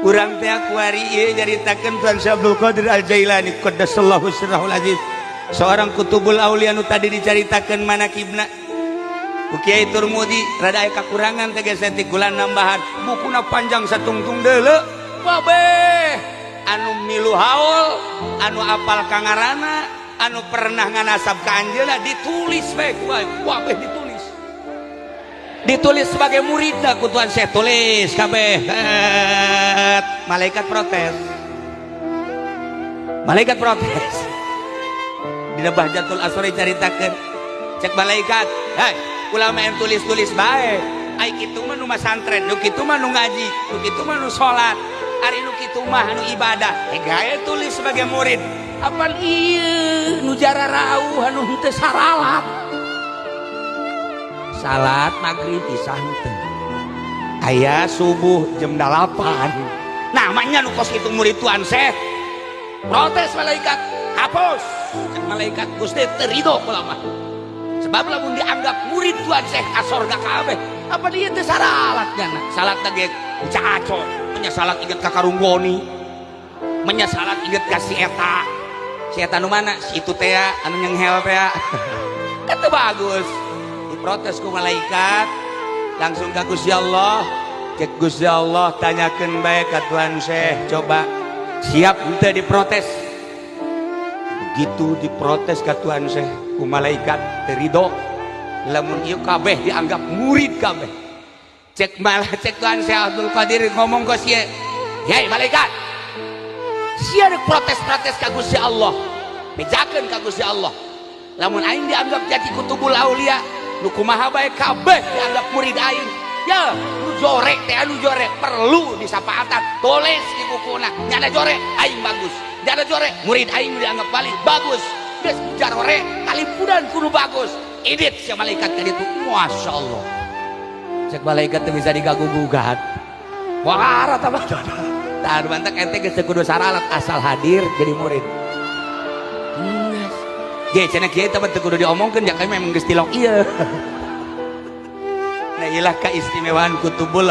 Urang teh kuari ieu nyaritakeun Tuan Syekh Abdul Qadir Al Jailani qaddasallahu sirrahul aziz, seorang kutubul aulia nu tadi dicaritakeun manakibna ku Kiai Turmudi rada aya kakurangan teh geus tikulan nambahan, bukuna panjang satungtung deuleu. Kabeh anu milu haul, anu apal kangarana, anu pernah nganasab ka anjeunna ditulis bae ku kabeh, ditulis, ditulis sebagai muridna ku Tuan Syekh, tulis kabeh. Malaikat protes, malaikat protes. Dina Bahjatul Asrori caritakeun, cek malaikat, "Hei, ulama yang tulis-tulis bae, ai kitu mah nu masantren, nu kitu mah nu ngaji, nu kitu mah nu salat, ari nu kitu mah anu ibadah, eh gae tulis sebagai murid. Apan ieu nu jararauh, anu henteu saralat, salat maghrib isah henteu, aya subuh jam 8, namanya nu kos itu murid Tuan Syekh?" Protes malaikat, hapus. Cek malaikat, "Gusti teu ridho kula mah, sebab lamun dianggap murid Tuan Syekh ka sorga kabeh, apa dia teu saralat nyana, salat ge caco nya, salat inget ka karunggoni menya, salat inget ka si eta, si eta nu mana, si itu teh anu nyenghel teh, kan teu bagus." Diprotes ku malaikat langsung ka Gusti Allah. Cek Gusti Allah, "Tanyakeun bae ka Tuan Syekh, coba siap henteu diprotes?" Begitu diprotes ka Tuan Syekh ku malaikat, teu ridho lamun ieu kabeh dianggap murid kabeh. Cek malah cek Tuan Syekh Abdul Qadir ngomong ke sia, "Hei malaikat, sia rek protes-protes ka Gusti Allah, bejakeun ka Gusti Allah lamun aing dianggap jadi kutubul aulia, nu kumaha bae kabeh dianggap murid aing. Ya nu jorek teh, anu jorek perlu disapaatan, tulis di bukuna nyana jorek aing bagus, nyana jorek murid aing dianggap wali bagus, geus jarore kalipudan kudu bagus." Idit si malaikat tadi itu, masya Allah. Cek malaikat teu bisa diganggu gugat. Wah, rata tah mantak ente geus teu kudu saralat, asal hadir jadi murid. Ge cenah kieu teh teu kudu diomongkeun ya, kami memang geus tilok ieu. Nah, ilah keistimewaan kutubul